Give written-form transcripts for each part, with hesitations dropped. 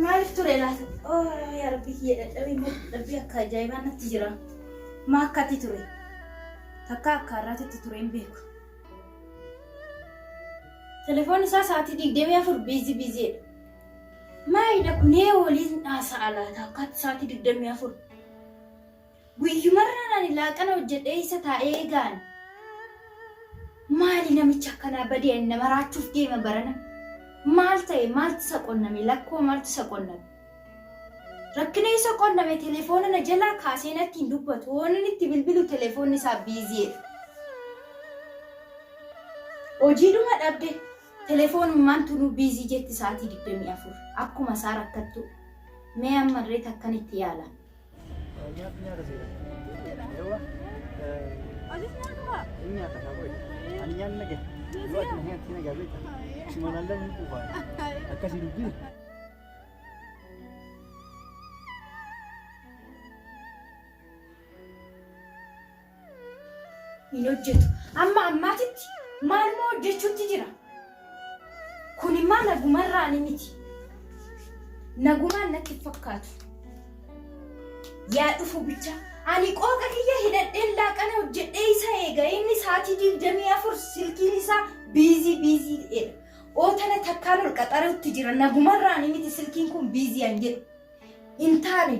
Maaliif ture laata? Oh, yaa Rabbi kiyya dadhabee immoo dadhabbii akka ajaa'ibaa natti jira. Maa akkatti ture? Takka akka har'aatitti ture hin beeku. Telefoon isaa sa'aatii 24 biizii biiziidha. Maalidha kun ee waliin haasa'a laata akkatti sa'aatii 24? Guyyumarraan ani laaqana hojjedhee isa taa'ee eegaan. Maali namichi akkanaa badee ani na maraachuuf deema barana. Maal ta'e maaltu isa qonname lakkoo maaltu isa qonname. Rakkina isa qonname telefoona na jalaa kaasee natti hin dubbatu. Hoonan itti bilbilu telefoonni isaa biiziidha. Hojiidhuma dhabde telefoonummaan tunuu biizii jetti sa'aatii 24 akkuma isaa rakkattu. Mee ammarree takkan itti yaala. Nyaata nyaata seera. Ewa. Anis nyaatuma. Inni nyaata kaa qoy. Ani nyaanni nage. Yoo ati na nyaatti nagaa beekta. Suma laallan hin quufaa. Akkasii dubbiin. Hin hojjetu. Amma ammaatitti maaluma hojjechuutti jira. Kun immoo nagumarraani miti. Nagumaan natti hin fakkaatu. Yaa dhufu bicha. Ani qooqa kiyya hidhadheen laaqana hojjedhee isa eega. Inni sa'aatii 24 silkiin isaa biizii biizii jedha. Ootana takkaan ol qaxaruutti jira. Nagumarraani miti silkiin kun biizii an jedhu. Hin taane.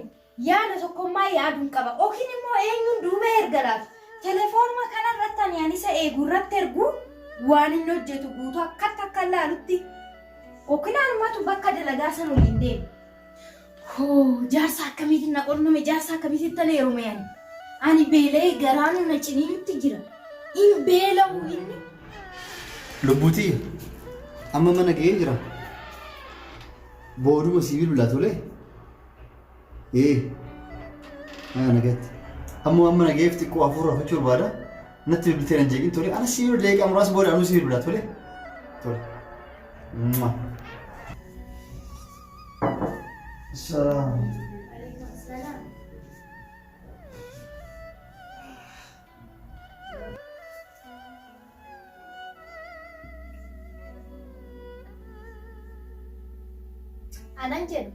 Yaada tokkommaa yaaduun qaba. Okin immoo eenyuun duuba erga laata? Telefoonuma kana irratti ani an isa eegu irratti ergu waan inni hojjetu guutuu akkatti akka laalutti okin anumatu bakka dalagaa san waliin deema. Hoo jaarsa akkamiitiin na qonname jaarsa akkamiitiin tana heerume ani. Ani beela'ee garaanuu na ciniinutti jira. In beela'u inni. Lubbuutii amma mana ga'ee jira. Booduma sii bilbilaa tolee. Ee. Haa nagatti. Amma amma nagayeef xiqqoo hafuura hafachuu barbaada. Natti bilbiltee nan jeeqin tole. Ana sii daqiiqaa muraasa booda anuu sii bilbilaa tole. Tole. Mwah. Salaam. Anan jedhu.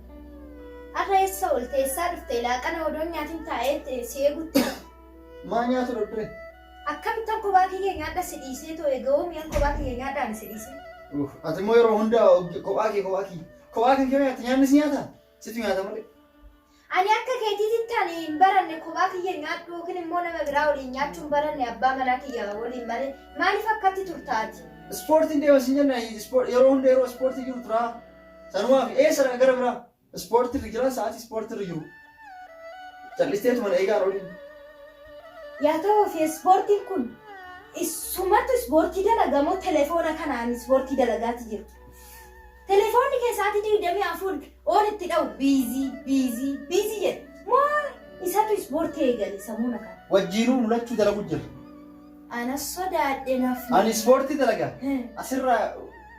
Har'a eessa oolte eessaa dhufte laaqana odoo hin nyaatin taa'ee si eegutti. Maa nyaatu dhabdure? Akkamittan kophaa kiyya nyaadha si dhiisee too eega hoo mi'an kophaa kiyya nyaadha ani si dhiisee. Uff, ati immoo yeroo hunda kophaa kee kophaa kee kophaa kan kee nyaatta nyaanni si nyaata? Situ nyaata malee. Ani akka keetiititti ani hin baranne kophaa kiyya nyaadhu yookiin immoo nama biraa waliin nyaachuu hin baranne abbaa manaa kiyya waliin malee maaliif akkatti turta ati? Ispoortiin deema sin jenne yeroo hunda yeroo ispoortii jiru turaa. Sanumaaf eessa dhaqa gara biraa? Ispoortii irra jira sa'aatii ispoortii irra jiru. Callisteetuma na eegaan oliin. Yaa ta'uu fi ispoortiin kun sumatu ispoortii dalaga moo telefoona kanaan ispoortii dalagaati jiru? Telefoonni kee sa'aatii 24 oon itti dha'u biizii biizii biizii jedha. Moo isatu ispoortii eegale samuuna kana? Wajjiinuu nu lachuu dalagu jira. Ana sodaadhe nafni. Ani ispoortii dalaga. Asirraa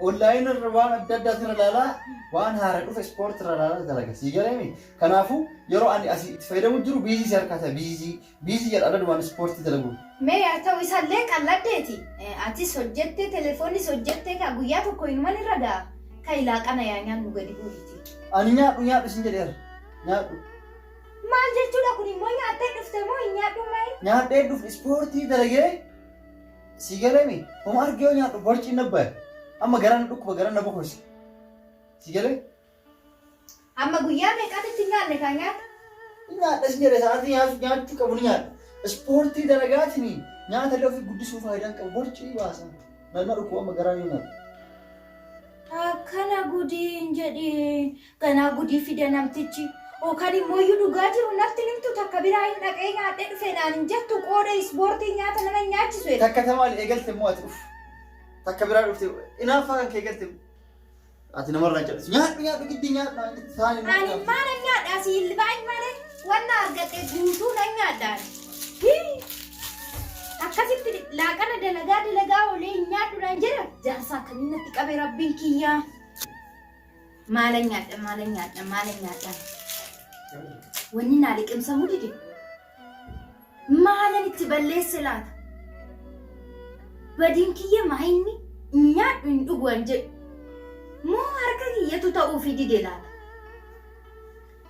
onlaayinii irra waan adda addaatiin irra ilaalaa waan haara dhufe ispoortii irra ilaalaa dalaga. Sii galeemi. Kanaafuu yeroo ani asii itti fayyadamu jiru biizii si harkaa ta'a biizii biizii jedha adda waan ispoortii dalagu. Mee yaa ta'u isallee qalladdeeti. Atis hojjettee telefoonnis hojjettee kaa guyyaa tokko inuman irra ga'a. Kai laaqana yaa nyaannu gadi bu'iiti. Ani nyaadhu nyaadhu sin jedheera. Nyaadhu. Maal jechuudha kun immoo nyaattee dhufte moo hin nyaadhu maal? Nyaadhee dhufe ispoortii dalagee sii galeemi. Homa argee yoo nyaadhu borciin na baya. Amma garaan na dhukkuba garaan na bokosa. Sii galee? Amma guyyaa meeqaatitti hin nyaanne kaa nyaata? Ni nyaadha sin jedhe sa'aatii nyaatu nyaachuu qabu ni nyaadha. Ispoortii dalagaatiin nyaata illee ofii guddisuu faayidaan qabu borcii baasa. Na na dhukkuba amma garaan yoo nyaadhu. Akkana gudii hin jedhiin. Ganaa gudii fida namtichi. Yookaan immoo iyyuu dhugaa jiru natti hin himtu takka biraa hin dhaqee nyaadhee dhufe naan hin jettu qooda ispoortii nyaata nama hin nyaachisu jedhe. Takka tamaali eegalte immoo ati uff. Takka biraa dhufte inaaffaa kan kee eegalte. Ati namarraa hin callisu. Nyaadhu nyaadhu giddii nyaadhu naan jetti saani Ani immaa nan nyaadha si ilbaan malee wanna argadhe guutuu nan nyaadha. Hii! Akkasitti laaqana dalagaa dalagaa oolee hin nyaadhu naan jedha. Jaarsa akkamiin natti qabe rabbiin kiyyaa. Maalan nyaadha maalan nyaadha maalan nyaadha. Wanni naa liqimsamuu dide. Maalan itti balleesse laata? Badiin kiyya maa inni hin nyaadhu hin dhugu an jedhu. Moo harka kiyyatu ta'uufii dide laata?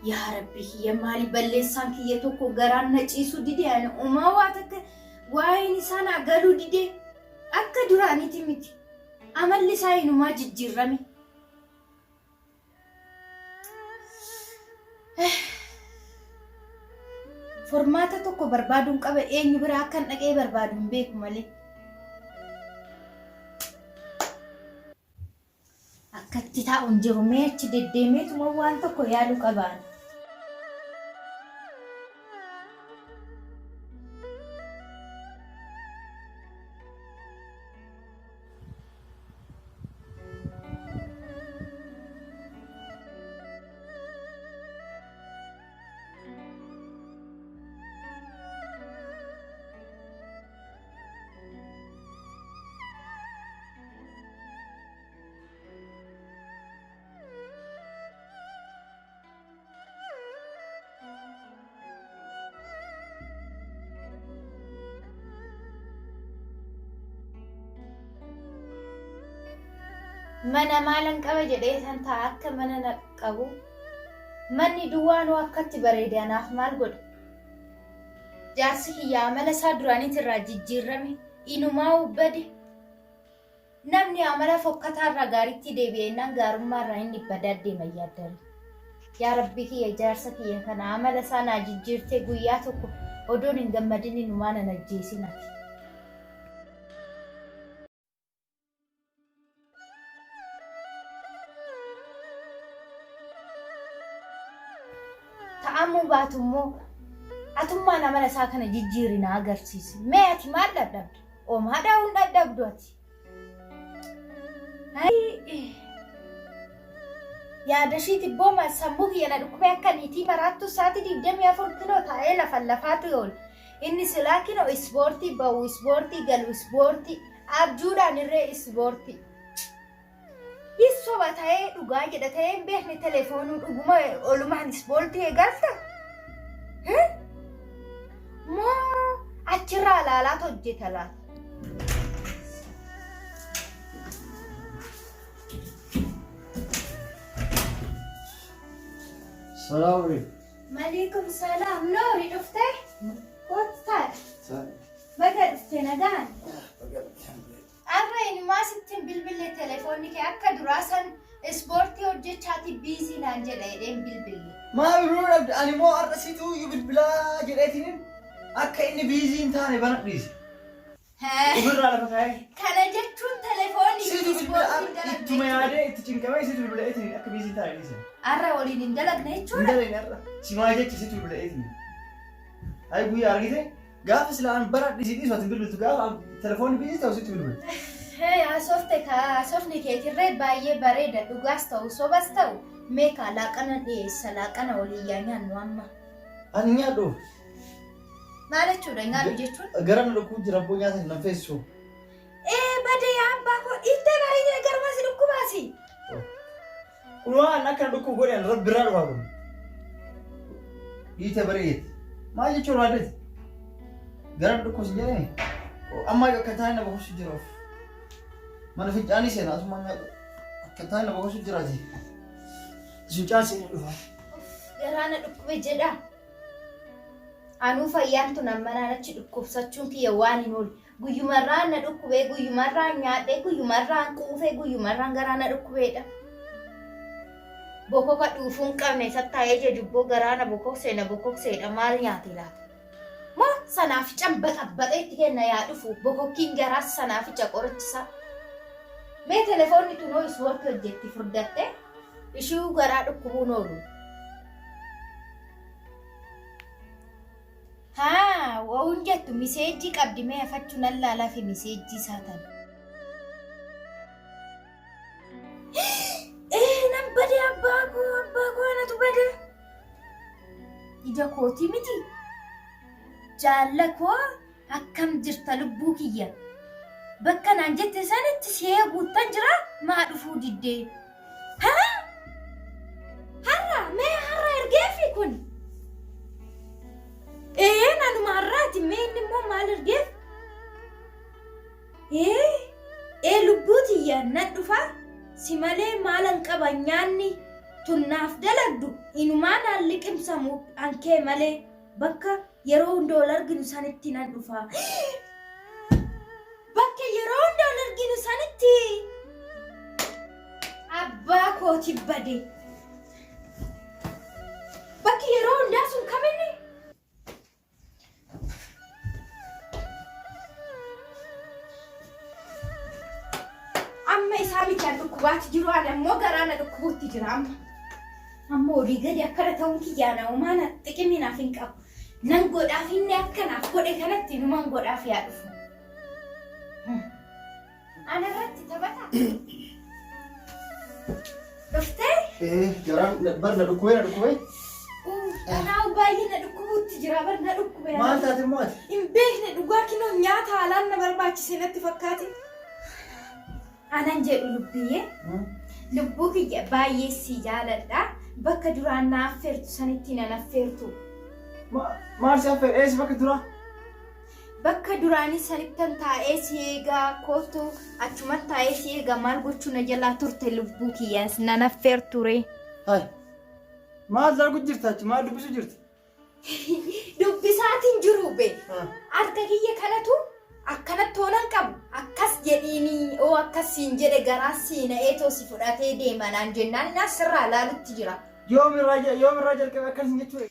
Yaa Rabbi kiyya maali balleessaan kiyya tokko garaan na ciisuu dide ani uumaa waa takka waa'een isaa naa galuu dide akka duraaniiti miti. Amalli isaa inumaa jijjiirrame. Formaata tokko barbaaduun qaba eenyu bira akkan dhaqee barbaadu hin beeku malee. Akkatti taa'u hin jiru mee achi deddeemeetuma waan tokko yaaluu qabaan. Mana maalan qaba jedhee san ta'a akka mana na qabu. Manni duwwaanuu akkatti bareede anaaf maal godha? Jaarsi kiyya amala isaa duraaniitirraa jijjiirrame inumaa'uu bade. Namni amala fokkataa irraa gaariitti deebi'e jennaan gaarummaa irraa inni badaa deema yaaddari. Yaa Rabbii kiyya jaarsa kiyya kana amala isaa naa jijjiirtee guyyaa tokko odoon hin gammadin inumaa nan ajjeesin ati. Ta'amuu baatu immoo atummaan amala isaa kana jijjiiri na agarsiisi. Mee ati maal dhadhabda? Omaa dha'uun dhadhabdu ati. Yaada ishiiti booma sammuu kiyya na dhukkubee akka niitii maraattu sa'aatii 24 kinoo taa'ee lafan lafaatu oola. Inni silaa kinoo ispoortii ba'u ispoortii galu ispoortii abjuudhaan irree ispoortii. Soba ta'ee dhugaa jedha ta'ee hin beekne telefoonuu dhuguma olumaan ispoortii eegalta. Moo achirraa laalaatu hojjeta laata? Salaam alaikum. Maliikum salaam noori dhuftee? Kottu taa'e. Baga dhufte nagaan. Har'a inumaa sitti hin bilbille telefoonni kee akka duraa san ispoortii hojjechaati biizii naan jedha jedheen bilbille. Maa bilbiluu dhabde ani immoo har'a situu iyyuu bilbilaa jedheetiin akka inni biizii hin taane bana dhiise. Ofirraa lafa kaa'ee. Kana jechuun telefoonni Situ bilbila ispoortii hin ittuma dalagne yaadee itti cinqamee situ bilbileetiin akka biizii hin taane dhiise. Har'a waliin hin dalagne Hin jechuudha. dalagne har'a. Simaa jecha situ bilbileetiin. Ay guyyaa argite gaafa sila an bara dhisi dhiisu ati bilbiltu gaafa an telefoonni biizii ta'u sitti bilbiltu. Hee haasofte kaa haasofni keetirree baay'ee bareeda dhugaas ta'u sobas ta'u mee kaa laaqana dhiyeessa laaqana waliin yaa nyaannu amma. Ani nyaadhu. Maal jechuudha nyaadhu jechuun? Gara na dhukkuu jira abboo nyaata nan feessisu. Ee bade yaa abbaa koo dhiiftee bareedee garuma si dhukkubaasi. Kun waan akka na dhukkubu godhe an rabbi irraa dhufaa kun. Dhiite bareedeeti. Maal jechuun barbaadeeti? Gara na dhukkubu sin jedhee? Amma akka taa'e na boqosu jira of. Mana fincaanii seena asuma nyaadhu. Akka taa'e na boqosu jiraati. Fincaan seena dhufa. Garaa na dhukkube jedha. Anuu fayyaan tun ammanaan achi dhukkubsachuun kiyya waan hin oole. Guyyumarraan na dhukkubee, guyyumarraan nyaadhee, guyyumarraan quufee, guyyumarraan garaa na dhukkubeedha. Bokoka dhuufuu hin qabne isatti taa'ee jajubboo garaa na bokoksee na bokokseedha maal nyaate laata? Moo sanaafican baxabbaxee itti kenna yaa dhufu bokokkiin garaas sanaafica qorichisaa. Mee telefoonni tunoo ispoortii hojjetti furdatte ishuu garaa dhukkubuun oolu. Haa wa'uun jettu miseejjii qabdi mee afachuu nan laalafi miseejjii isaa tana. Ee nan bade abbaa koo abbaa koo anatu bade. Ija kootii miti. Jaalla koo akkam jirta lubbuu kiyya. Bakka naan jette sanitti si eeguuttan jira maa dhufuu diddee. Haa? Har'a mee har'a ergeefi kun? Ee nanuma har'aati mee inni immoo maal ergeef? Ee ee lubbuu tiyya nan dhufa si malee maalan qaba nyaanni Tun naaf dalagdu inumaa naan liqimsamu ankee malee bakka yeroo hunda wal arginu sanitti nan dhufa. Bakka yeroo hunda wal arginu sanitti abbaa kooti bade. Bakki yeroo hundaa sun kaminni? Amma isaa miti an dhukkubaati jiru an ammoo garaa na dhukkubuutti jira amma. Amma olii gadi akkana ta'uun kiyyaa na homaa na xiqimii naaf hin qabu. Nan godhaaf inni akka naaf godhe kanatti numan godhaaf yaa dhufu. Ana irratti taphata. Dhuftee? Ee garaan bar na dhukkubee na dhukkubee. Anaa baay'ee na dhukkubuutti jira bar na dhukkube. Maal taate immoo ati? Hin beekne dhugaa kinoo nyaata haalaan na barbaachise natti fakkaate. Anan jedhu lubbiyyee. Lubbuu kiyya baay'ee si jaaladha. Bakka duraan na affeertu sanitti nan affeertu. Maal si affeera? Eessa bakka duraa? Bakka duraanii sanittan taa'ee si eegaa koottu achuman taa'ee si eegaa maal gochuu na jalaa turte lubbuu kiyyaas nan affeertu ree. Hai. Maal dargu jirta achi? Maal dubbisu jirta? Dubbisaatiin jiru be. Harka kiyya kanatu akkanatti hoonan qabu akkas jedhiinii oo akkas siin jedhe garaa siina'ee too si fudhatee deema naan jennaan inni asirraa laalutti jira. Yoomirraa jalqabe akkas hin jechuudha.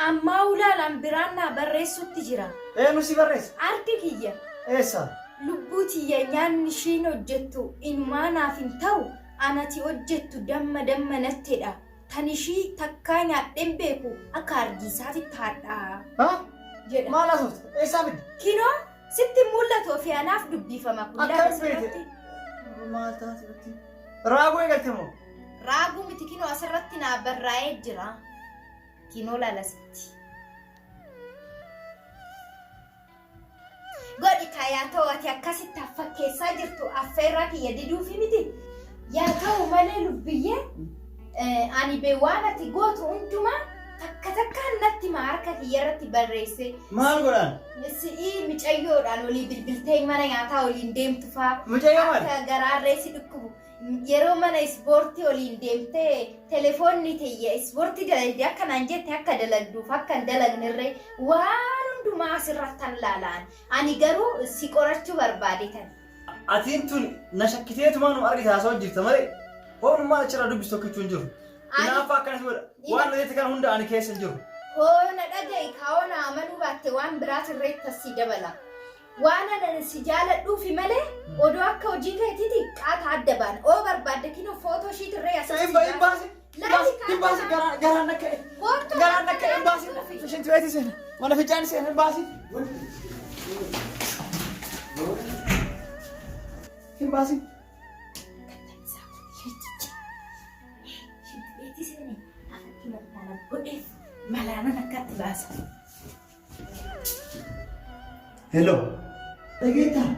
Ammaa ulaalaan biraan naa barreessutti jira. Eenyu si barreessa? Ardi kiyya. Eessa? Lubbuu tiyya nyaanni ishiin hojjettu inumaa naaf hin ta'u anati hojjettu damma damma nattedha. Tan ishii takkaa nyaadheen beeku akka argiisaatitti hadhaa. Ha? Jedha. Maal haasofta? Eessaa fidde? Kinoo sitti hin mul'atu ofii anaaf dubbifama kun lafa Akkam beekte? asirratti. Maal taate nutti? Raaguu eegalte moo? Raaguu miti kinoo asirratti naa barraa'ee jira. Kinoo laala sitti. Godhi kaa yaa ta'u ati akkasitti affakkeessaa jirtu affeerraa kiyya diduufi miti. Yaa ta'u malee lubbiyyee ani bee waan ati gootu hundumaa takka takkaan natti hima harka kiyya irratti barreessee. Maal godhaan? Si'ii micayyoodhaan olii bilbiltee mana nyaataa waliin deemtu faa. Mucayyoo maali? Akka garaarree si dhukkubu. Yeroo mana ispoortii oliin deemtee telefoonni tiyya ispoortii dalagdi akka naan jette akka dalagduuf akka hin dalagnerree waan hundumaa asirrattan laalaan. Ani garuu si qorachuu barbaadetan. Atiin tun na shakkiteetumaa nu argite haasawaa jirta malee hoomnummaan achirraa dubbisu tokkichuu hin jiru. Hinaaffaa akkanas godha. Waan na jette kana hunda ani keessa hin jiru. Hoo na dhaga'i kaawoo na amanuu baatte waan biraas irreetta si dabala. Waan anan si jaaladhuufi malee odoo akka hojii keetiiti qaata adda baana. Oo barbaadde kinoo footoo ishiitirree asas Hin ba- hin baasi. Hin baasi garaan garaan akka Footoo garaan akka hin baasi. Shinti beeti seena. Mana fincaan seena hin baasi. Hin baasi. Shinti beeti seene afatti mattaana godheef malaanan akkatti baasa. Hello. Dhageettaa?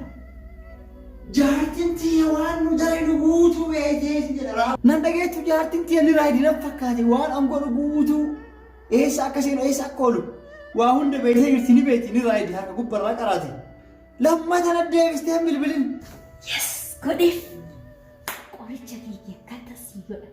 Jaartiin tiyya waan nu dalaynu guutuu beeytee si jedha. Nan dhageettu jaartiin tiyya ni raayidi nan fakkaate waan an godhu guutuu eessa akka seenu eessa akka oolu waa hunda beeytee jirti ni beeyti ni raayidi harka gubbarraa qaraate. Lammata na deebistee hin bilbilin. Yes godheef qoricha kiyya akkata sii godha.